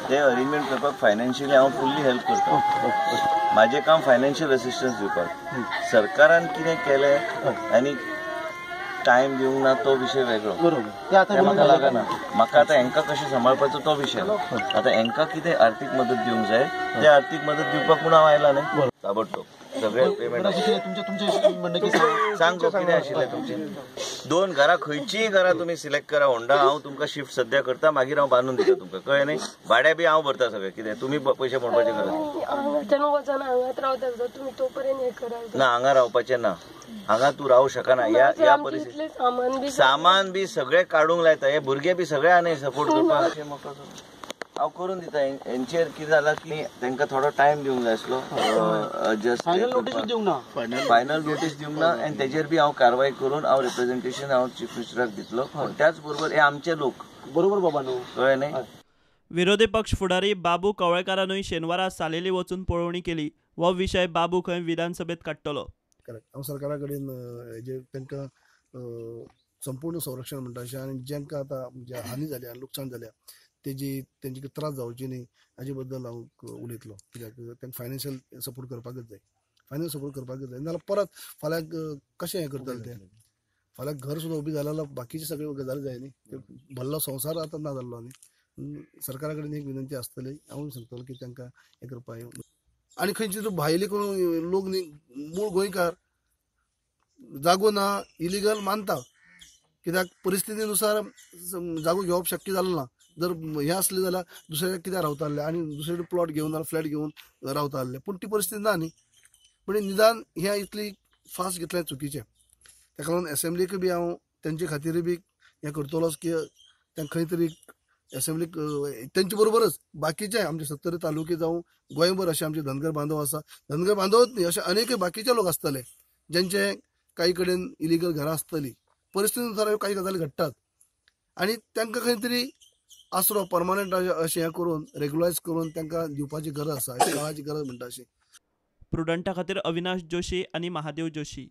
ते अरेंजमेंट करपाक फायनान्शियली हांव फुल्ली हेल्प करता. म्हाजें काम फायनान्शियल असिस्टन्स दिवपाक. सरकारान कितें केलें आनी टायम दिवंक ना तो विशय वेगळो, ते म्हाका लागना. म्हाका आतां हेंकां कशें सांबाळपाचो तो विशय. आतां हेंकां कितें आर्थीक मदत दिवंक जाय ते आर्थीक मदत दिवपाक म्हूण हांव आयला न्ही. ताबडतोब सगळे पेमेंट सांग कितें आशिल्लें तुमचें. 2 घरां खंयचीय घरां तुमी सिलेक्ट करा होंडा, हांव तुमकां शिफ्ट सद्या करता, मागीर हांव बांदून दिता तुमकां, कळ्ळें न्ही. भाडें बी हांव भरता सगळें, कितें तुमी पयशे मोडपाची गरज ना. हांगा रावपाचें ना, हांगा तूं रावूं शकना. ह्या परिस्थितीत सामान बी सगळें काडूंक लायता, हे भुरगे बी सगळे आनी सपोर्ट करपाक हांव करून दिता. हेंचेर कितें जालां की तांकां थोडो टायम दिवंक जाय आसलो, जस्ट फायनल नोटीस दिवंक ना. आनी तेजेर बी हांव कारवाय करून हांव रिप्रेझेंटेशन हांव चीफ मिनिस्टराक दितलो. पूण त्याच बरोबर हे आमचे लोक, बरोबर बाबा न्हू, कळ्ळें न्ही. विरोधी पक्ष फुडारी बाबू कवळेकारानूय शेनवारा सालेली वचून पळोवणी केली. हो विशय बाबू खंय विधानसभेत काडटलो. करेक्ट, हांव सरकारा कडेन हेजेर तांकां संपूर्ण संरक्षण म्हणटा अशें, आनी जांकां आतां हानी जाल्या लुकसाण जाल्या तेजी तेंचे त्रास जावचे न्ही हाजे बद्दल हांव उलयतलो. कित्याक तांकां फायनान्शियल सपोर्ट करपाकच जाय, फायनान्शियल सपोर्ट करपाकच जाय. नाजाल्यार परत फाल्यां कशें हें करतले ते, फाल्यां घर सुद्दां उबी जाल्यार बाकीचे सगळे गजाली जाय न्ही, भल्लो संवसार आतां ना जाल्लो न्ही. सरकारा कडेन एक विनंती आसतली, हांव सांगतलो की तांकां हें करपाक. आनी खंयची तर भायले कोण लोक न्ही, मूळ गोंयकार जागो ना इलिगल मानता, कित्याक परिस्थितीनुसार जागो घेवप शक्य जालें ना. जर हें आसलें जाल्यार दुसऱ्या कित्याक रावता आसले आनी दुसरे प्लॉट घेवन जाल्यार फ्लॅट घेवन रावता आसले, पूण ती परिस्थिती ना न्ही. पूण निदान हें इतली फास्ट घेतलें चुकीचें. ताका लागून एसेंब्लीक बी हांव तेंचे खातीर बी हें करतलोच की तांकां खंय तरी एसेंब्लीक तेंचे बरोबरच बाकीचे आमचे 70 तालुके जावं गोंयभर अशे आमचे धनगर बांधव आसा, धनगर बांधवच न्ही अशे अनेक बाकीचे लोक आसतले जेंचे काही कडेन इलिगल घरां आसतली. परिस्थितीनुसार ह्यो काही गजाली घडटात आनी तांकां खंय तरी आसरो परमनंट अशें हें करून रेगुलरायज करून तांकां दिवपाची गरज आसा, काळाची गरज म्हणटा अशी. प्रुडंटा खातीर अविनाश जोशी आनी महादेव जोशी.